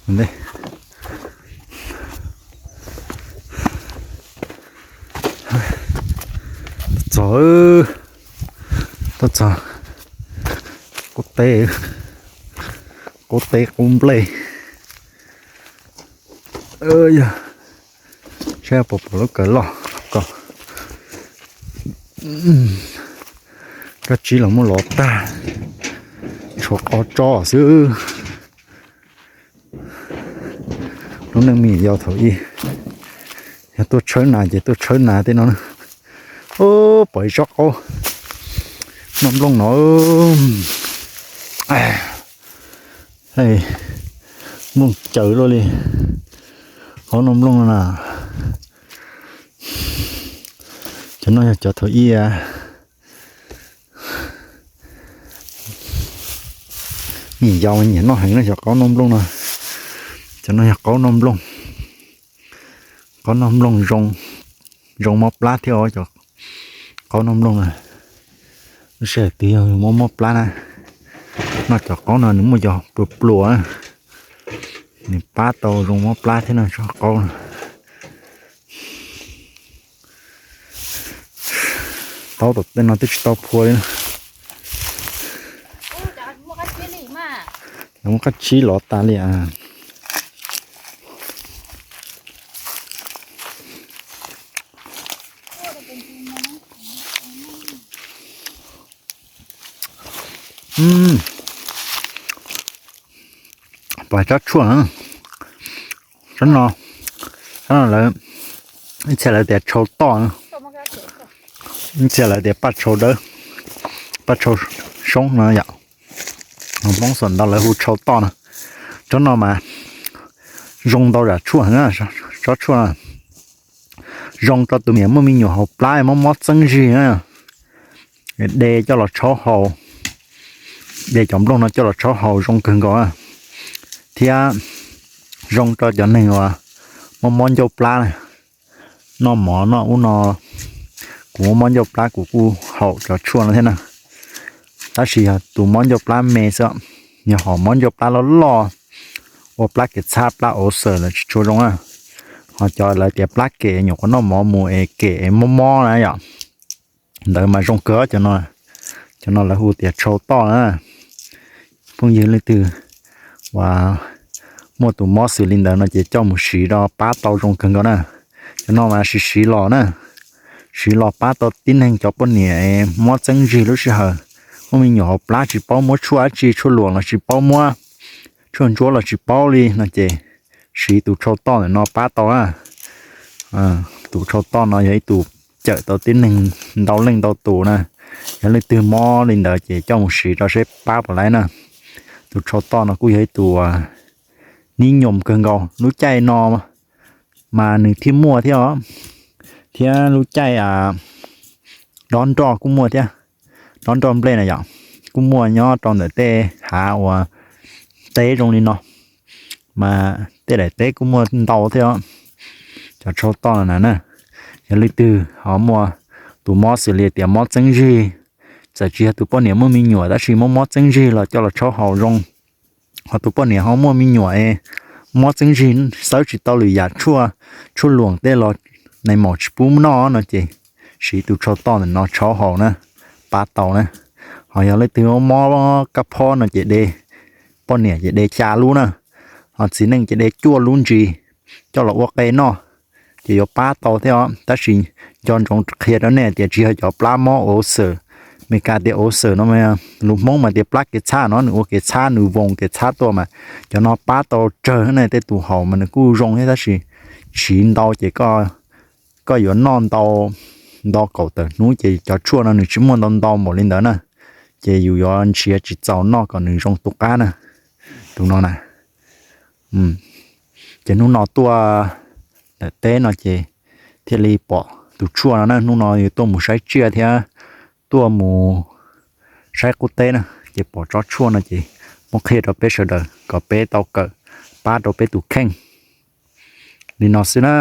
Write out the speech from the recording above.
Ntej, txog, tuaj txog qub teb, qub teb qub nplej. Yog, saib puas pom lub kawm loj ko. Kab tsib los muab lov tag, tshuav qo tsob xwb. Lub neej me nyuam yaus thaum ub, yog tuaj tshawb nas ces tuaj tshawb nas tej no. Pom ib tsob qaub noj nplooj no, nplooj caws luaj li, qaub noj nplooj no na. Cov no yog cov thaum ub, me nyuam yaus nyiam noj heev no, cov qaub noj nplooj no. Cov no yog qaub noj nplooj, qaub noj nplooj zoo, zoo mob plab thiab os cov qaub noj nplooj na. Lub sij hawm twg yog mob mob plab na, noj cov qaub no nws muaj cov pluas pluas, nws pab tau zoo mob plab thiab no tsob qaub no. Taub tom tej no twb tsis tau phua li na. Muab qab tsib los tas li a. Pom tsob tshuaj, tsob no, tsob no lawv, ib txhia lawv tias tshau toj, ib txhia lawv tias paj tshau dawb, paj tshau soob no yom. Hmoob xam ntau lawv hu tshau toj no. Tsob no mas zoo ntau zam tshuaj heev, tsob tshuaj zoo rau tus niam muaj me nyuam haus plab mob mob txeeb zig na. De coj los tshaub haus, de cov nplooj no coj los tshaub haus zoo kawg nkaus na. Thiab zoo rau cov neeg uas mob mob ncauj plab na, noj mov noj ub no. Kuv mob mob ncauj plab kuv kuj haus cov tshuaj no thiab na. Tab sis yog tus mob ncauj plab me xwb, yog hom mob ncauj plab loj loj, ua plab kev txhab plab ulcer lawm tsis tshua zoo na. Ho cov lawv tias plab kem nyuam qhuav noj mov mus es kem es mob mob na yom, ntawd mas zoo kawg cov no. Cov no lawv hu tias tshau toj na. Phooj ywg leej twg uas muaj tus mob xws li ntawd no ces coj mus siv rau pab tau zoo kawg nkaus na. Cov no mas siv siv los na, siv los pab tau tib neeg cov poj niam mob txeeb zig lub sij hawm muaj me nyuam hauv plab tsis paub muab tshuaj dab tsi, tshuaj luam los tsis paub muab, tshuaj ntsuab los tsis paub li no ces siv tus tshau toj ntawm no pab tau na. Tus tshau toj no yog ib tus cawm tau tib neeg ntau leej ntau tus na. Yog leej twg mob li ntawd ces coj mus siv rau seb pab puas laib na. Tus tshau toj no kuj yog ib tus nib nyoos kawg nkaus lub caij no mas nws thiaj muaj thiab os. Thiab lub caij dob nroj kuj muaj thiab, dob nroj nplej na yom, kuj muaj nyob rau ntawm tej hav uas teb zoo li no, mas tej daim teb kuj muaj ntau thiab os. Cov tshau toj no na, yog leej twg ho muaj tus mob xws li tias mob txeeb zig, txawm tsis yog tus poj niam muaj me nyuam tab sis mob mob txeeb zig los coj los tshaub haus zoo. Ho tus poj niam ho muaj me nyuam es mob txeeb zig xawb tsis tau lwm yam tshuaj, tshuaj luam tej los nais maum tsis pub noj no ces siv tus tshau toj ntawm no tshaub haus na, pab tau na. Ho yog leej twg mob kab phob no ces de, poj niam ces de xya lub na, ho txiv neej ces de cuaj lub ntsis coj los ua qe noj, ces yuav pab tau thiab os. Tab sis nco ntsoov qhia rau nej tias tsis yog cov plab mob ulcer, Meskas tias ulcer no, lus Hmoob mas tias plab kev txhab no, nws ua kev txhab, nws voos kev txhab tuaj mas cov no pab tau tsawg ne. Tej tus haus mas nws kuj zoo thiab tab sis siv ntau ces koj yuav noj ntau, nto kaum tawm hnub ces cov tshuaj no nws tsis muaj ntau ntau npaum li ntawd na, ces yus yuav nrhiav tsis txaus noj kom nws zoo tu qab na. Tus no na, ces hnub no tuaj ntawm teb no ces thiaj li pom tus tshuaj no na. Hnub no yus tuaj mus saib tsiaj thiab tuaj mus saib qub teb na, ces pom tsob tshuaj no ces muab qhia rau peb sawv daws kom peb tau kawm pab rau peb tus kheej li no xwb na.